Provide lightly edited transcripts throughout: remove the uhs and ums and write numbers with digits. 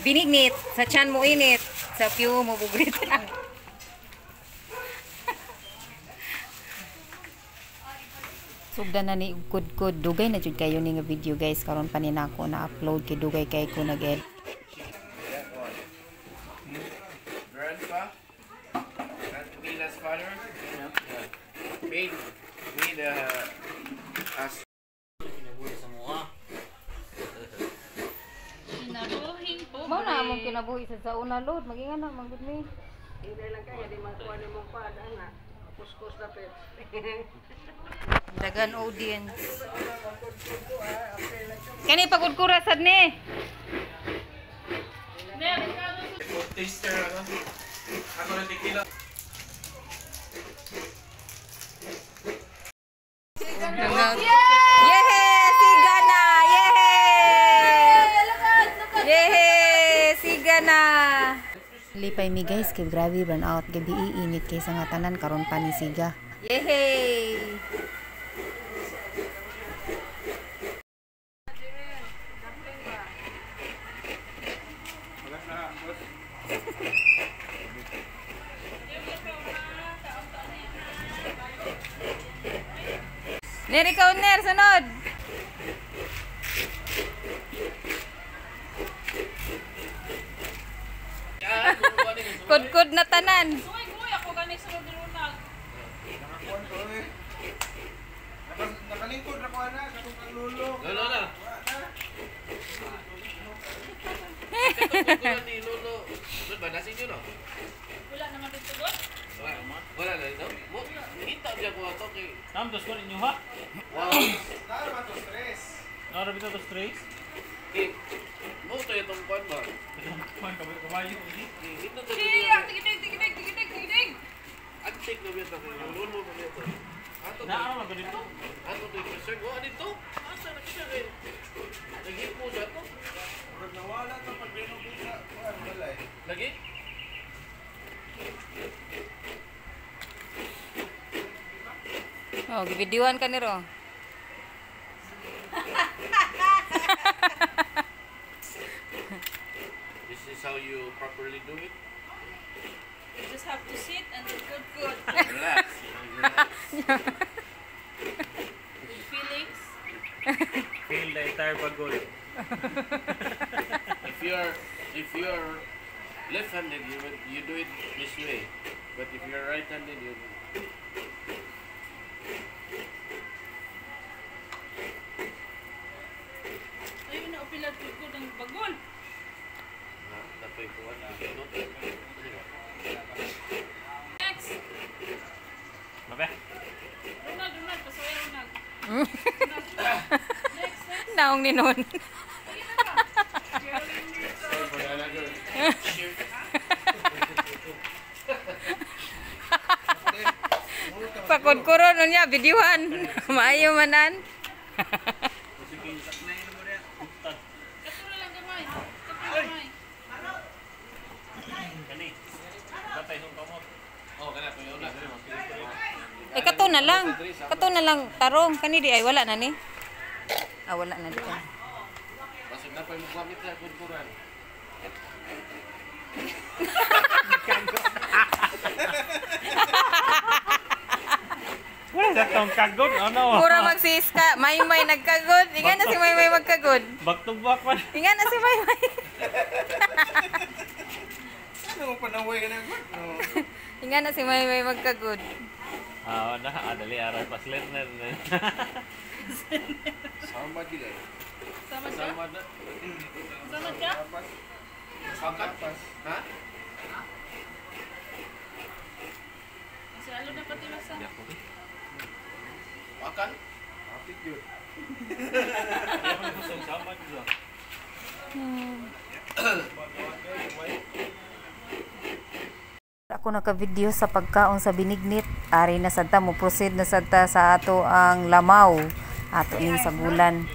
Binignit sa tiyan mo init, sa piyo mo bugrit. Sugdan na ni kudkod, dugay na jud kayo ni nga video guys, karon pa ni nako na upload kay dugay kay ko nag-edit. Grandpa, Mila's father, made us. Mao na among kinabuhi sa una load, magingan na manggud mi. Hindi lang kaya di makuha ni mong kuan ana. Kuskus na pet. Dagan audience. Kani pagudkura sad ni. Taster ano? Ako na tequila. Yehe, siga na. Yehe. Yehe, siga na. Lipay mi guys, kay grabe burn out gabi init kay sa nga tanan karon pa ni siga. Yehe. Ner, ikaw ner, sunod. Kudkud na tanan. Guy, ako gani sunod lunag. Nakalingkod na ko ana, katong kang lolo. Lolo na. Ito ni lolo. Doon ba nasa inyo no? Wala naman dito god. Wala na dito. Mo kita biya ko ato kay. Nam dos ko ninyo ha? Wow. Tama to stress. Nara bitaw dos tres? Kay mo to itong kwan ba? Kuan kabayo kabayo ini. Kita to. Siya, tigidig, tigidig, tigidig, tigidig. Antik na biya to kay lolo mo biya to. Ato Na ara man dito. Ato to concern mo dito. Asa na kita kay. Naghimo sa to. Murag nawala to pag renovate sa kuan balay. Lagi? Oh, gibidiwan ka niro. This is how you properly do it. You just have to sit and do good, good. Relax. You know, relax. With feelings. Feel the entire bagol. If you're left-handed, you do it this way. But if you're right-handed, you Ayun na upilad ko ng bagol. Next. Mabe. Ronald, Ronald, pasuway Ronald. Next, next. Naong ni nun. Pakudkuron niya, bidyuhan. Maayo manan. Katura lang gamay. Katura gamay. Kani. Batay song kamot. Oh, kana ko na. Eh, kato na lang. Kato na lang tarong. Kani di ay wala na ni. Ah, wala na dito. Basig na pa yung gamit sa kudkuran. Wala sa tong kagod ano. Mura magsiska. Maymay nagkagod. Inga na si Maymay magkagod. Back to back man. Inga na si Maymay. Ano mo panaway ka na god? No. Inga na si Maymay magkagod. Ah, na dali aray paslit na. Sama gid ay. Sama ka? Sama na. Sama ka? Apas. Apas. Ha? Kasi alo na pati masa. Makan? Apit yun. Sama jud. Ako naka-video sa pagkaon sa binignit. Ari na sad ta mo proceed na sad ta sa ato ang lamaw. Ato ning sagulan.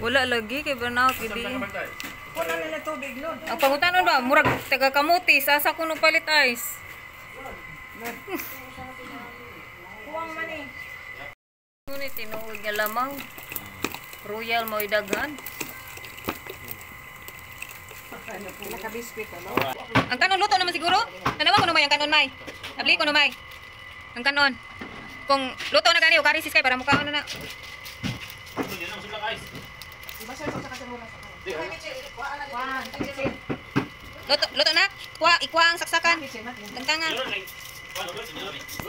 Wala lagi kay burnout gidi. Ang pangutanon ba murag taga kamuti sasa kuno palit ice. Kuwang man eh. Ngunit tinuod nga lamaw. Royal mo'y daghan. Naka-biscuit ano? Ang kanon luto naman siguro. Tanawa ko namay ang kanon may. Abli ko namay. Ang kanon. Kung luto na gani o karisis kay para mukaon na na. Luto, luto na. Kuha, ikuha ang saksakan. Tangtangan.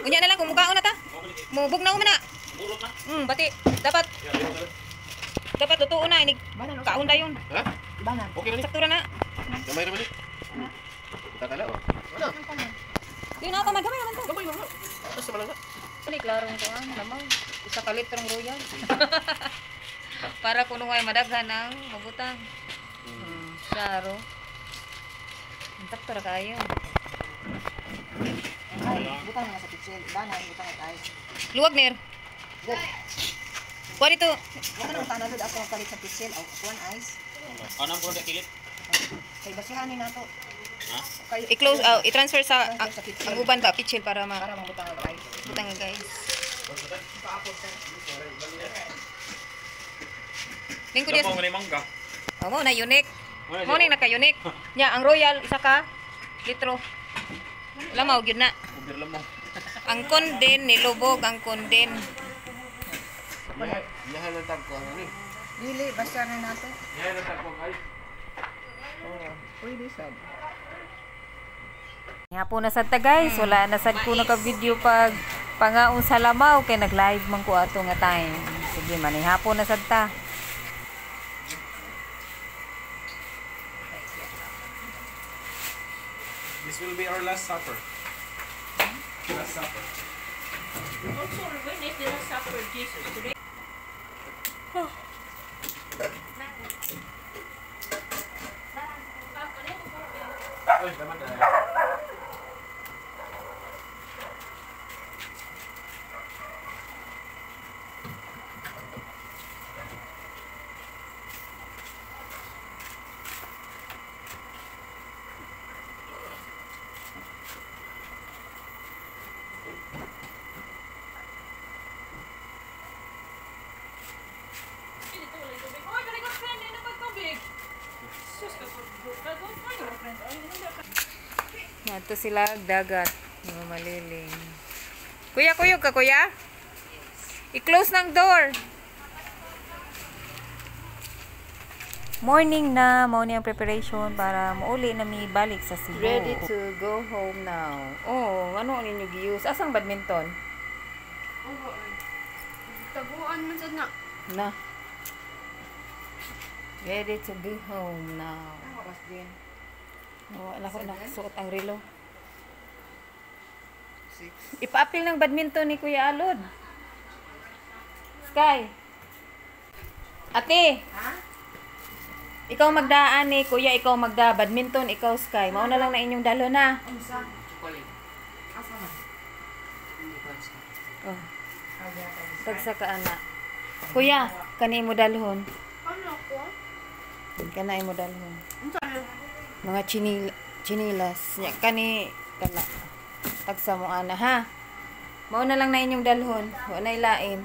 Unya na lang kung mukaon na ta. Mubugnaw man na. Bati. Dapat dapat lutuon na inig kaon dayon. Ha? Okay na ni. Saktura na. Gamay ra man ni. Tatala oh. Wala. Di na pa man gamay naman to. Gamay na. Basta man lang na. Ani klarong kuan lamang. Isa ka litrong royal. Para kuno ay madaghan ang mabutang. Klaro. Sakto ra kayo. Ay, butang na sa kitchen. Banan, butang at ice. Luwag ner. Kuha dito. Wala nang tanan dud ako palit sa kitchen o kuan ice. Anong po na kilit? Kay basihan ni nato. Ha? Kay I-close out, i-transfer sa ang uban ba pitchel para ma para mabutang ang ice. butang guys. Lingkod yes. Dapo ni mangga. Oh, mo na unique. Mo ni naka-unique. Nya ang royal isa ka litro. Lamaw gyud na. Ubir lamang. Ang konden nilubog ang konden. Yahan ang tagko ano ni. Dili basta na nato. Yahan ang tagko guys. Oh, pwede sad. Hapon na sad ta guys, wala na sad ko naka-video pag pangaon sa lamaw kay nag-live man ko ato nga time. Sige man, hapon na sad ta. This will be our last supper. Last supper. Also, when is the last supper of Jesus? Today? Oy, tama na. Oy, very good friend. Ano pagtubig? Sus, kagod friend. Ay, ano ka? Nato sila dagat, mga maliling. Kuya, kuyog ka kuya? I-close ng door. Morning na, mao ni ang preparation para muuli na mi balik sa Cebu. Ready to go home now. Oh, ano ang inyo gi-use? Asang badminton? Taguan man sad na. Na. Ready to go home now. Oras din. Wala ko nakasuot ang relo. 6. Ipa-apil ng badminton ni Kuya Alod. Sky. Ate. Ha? Ikaw magdaan ni Kuya, ikaw magda badminton, ikaw Sky. Mao na lang na inyong dalo na. Unsa? Chocolate. Asa man? Oh. Tagsa ka ana. Kuya, kani mo dalhon. Ano ko? Kana imo dalhon. Mga chinilas. Nya kani kana. Tagsa mo ana ha. Mao na lang na inyong dalhon. Wa na ilain.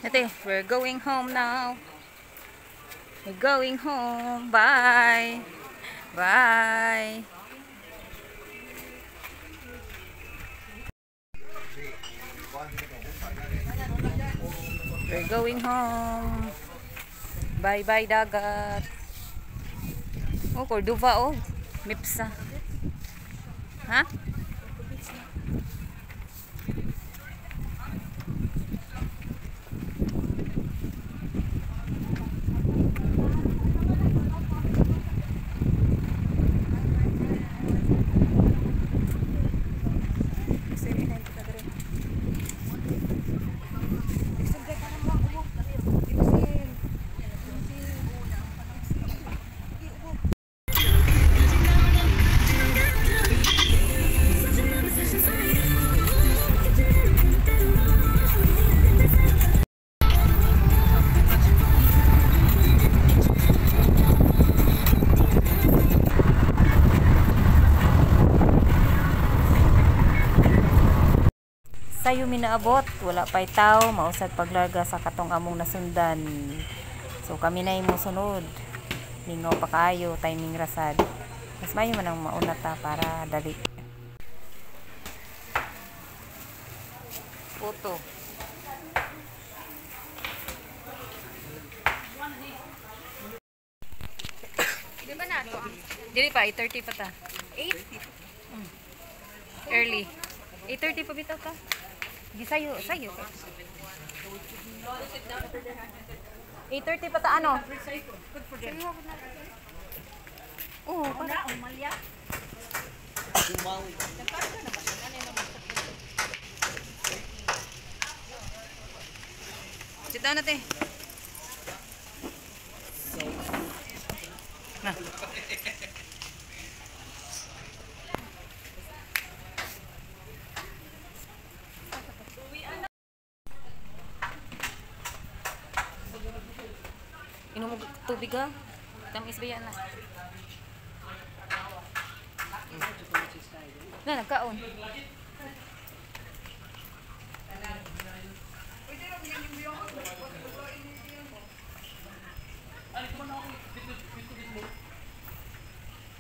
Ate, we're going home now. We're going home. Bye. Bye. We're going home. Bye-bye dagat. Oh, Cordova oh. Mipsa. Ha? Sayo minaabot, wala pa'y tao, mausad paglarga sa katong among nasundan. So kami na mosunod. Mingaw pa kaayo, timing rasad. Mas mayo man ang mauna ta para dali. Photo. Di ba na ito? Dili pa, 8:30 pa ta. 8? Early. 8:30 pa bitaw ta. Gisayo, sayo. 8:30 pa ta ano? Oo, para. Sit down na te. Na. Inom mo tubig ha? Tamis ba yan na? Na, nagkaon.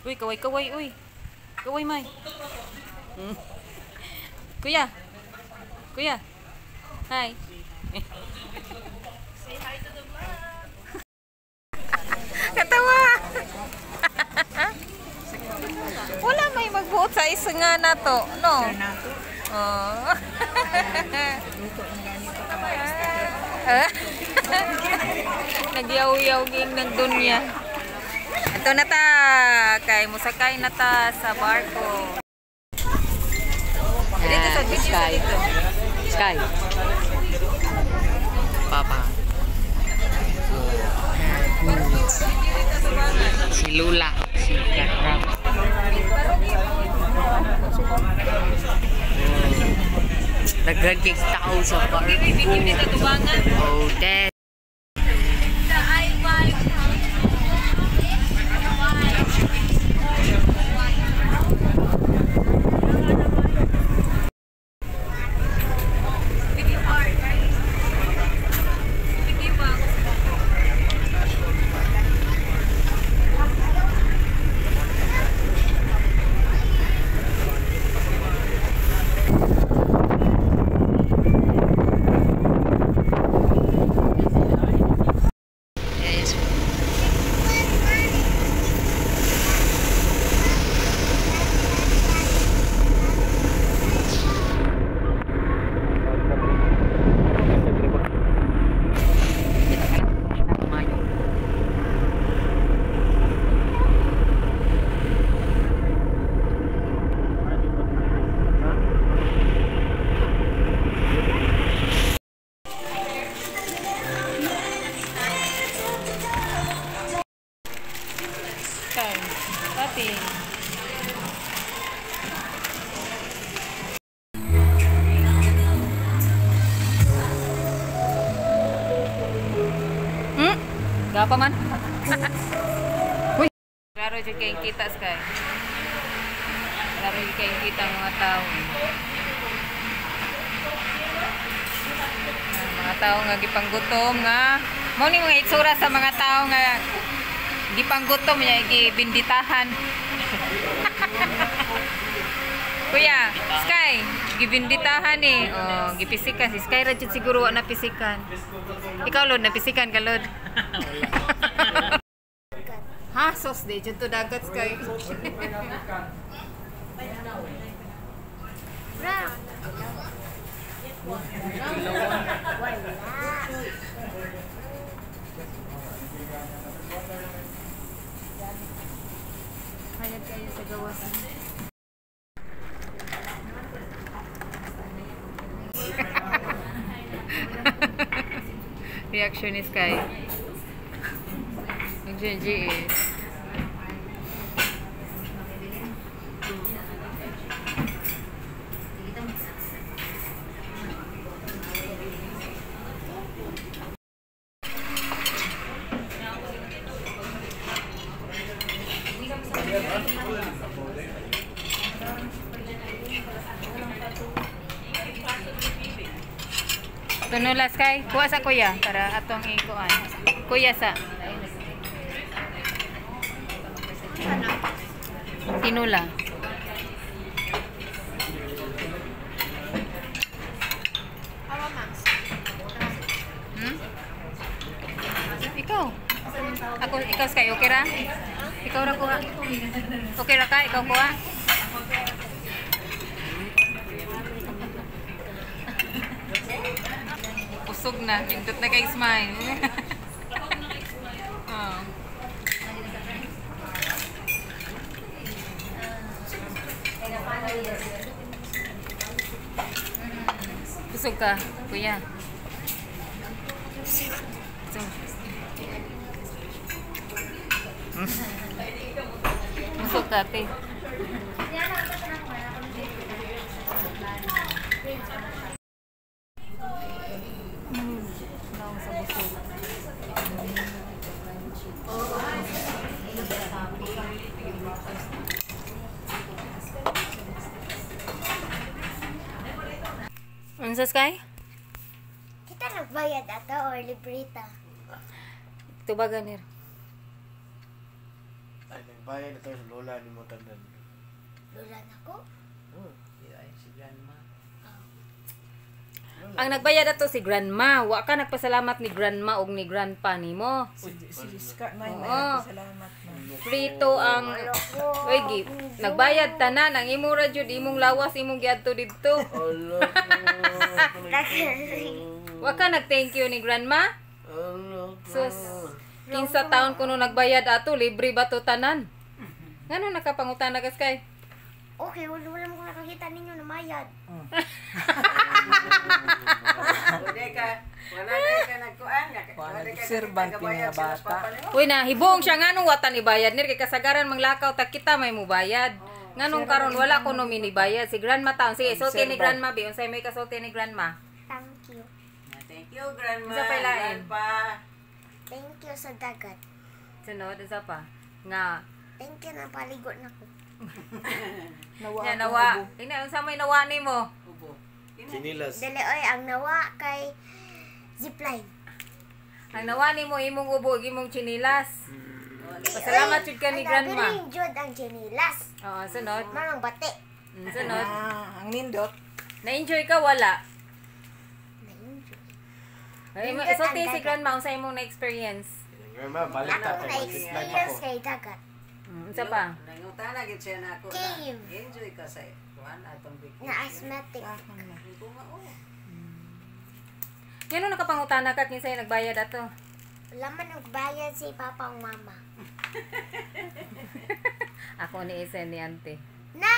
Uy, kaway, kaway, uy. Kaway, may. Kuya. Kuya. Hi. Say hi to the vlog. Katawa. Wala may magbuot sa isa nga na to, no? Oh. Nagyaw-yaw ging nagdunya. Ito na ta, kay musakay na ta sa barko. Dito sa video sa dito. Sky. Papa. Si Lula. Si Black Ram. Daghan kay tao sa barko. Oh, dad. Pati. Gapa man. Uy. Klaro jud kayong kita, Sky. Klaro jud kayong kita mga tao. Mga tao nga gipanggutom nga. Mao ni mga itsura sa mga tao nga gipanggutom niya gibinditahan. Kuya, Sky, gibinditahan eh. Oh, gipisikan si Sky ra jud siguro wa na pisikan. Ikaw Lod, napisikan ka Lod. Ha, sos de jud to dagat Sky. Hayag kayo sa gawas. Reaction ni Sky. Nag-GG eh. Tunulas kay kuha sa kuya para atong ikuan. Kuya sa. Tinula. Hmm? Ikaw. Ako, ikaw Sky, okay ra? Ikaw ra kuha. Okay ra ka? Ikaw kuha? Busog na. Pindot na kay smile. Oh. Busog ka, kuya. Busog. Busog ka, ate. Naong sa busog. Unsa, Sky? Kita nagbayad ato or libreta? Tubagan nir. Ay, nagbayad na to sa lola ni mo tanan. Lola na ko? Si grandma. Ang nagbayad ato si grandma. Wa ka nagpasalamat ni grandma og ni grandpa nimo. Si Iska na Oo. salamat na. Free to ang Oy, gi, nagbayad tanan ang imo ra jud imong lawas imong giadto didto. Wa ka nag-thank you ni grandma? Sus, kinsa taon kuno nagbayad ato libre ba to tanan? Ngano nakapangutana ka, Sky? Okay, wala wala mo ko nakakita ninyo na mayad. Wala ka nagkuan. Wala nag-servant yung mga bata. Uy na hibong siya nganong watan ibayad nir kay kasagaran manglakaw ta kita may mubayad. Nganong karon wala kuno minibayad si grandma taon. Sige, sulti ni grandma bi unsay may kasulti ni grandma? Thank you. Thank you, grandma. Unsa pa'y lain? Grandpa. Thank you sa dagat. Sunod unsa pa? Nga Thank you na paligo na ko. Nawa. Nya nawa. Tingnan unsa may nawa nimo? Ubo. Chinilas. Dali oy ang nawa kay zipline. Ang nawa nimo imong ubo ug imong chinilas. Pasalamat jud ka ni grandma. Ang jud ang chinilas. Oo, sunod. Manang bati. Sunod. Ah, ang nindot. Na-enjoy ka wala? Na-enjoy. Ay, Nindot sulti ang si dagat. grandma unsa imong na-experience? Grandma, balik ta Ako kay na-experience mag-zipline kay dagat. Unsa pa? Nangutana gid siya na ako. Cave. Enjoy ka sa kuan atong vacation. Na asthmatic. Ngano nakapangutana ka kinsay nagbayad ato? Wala man nagbayad si papa o mama. Ako ni Isen ni ante. Na!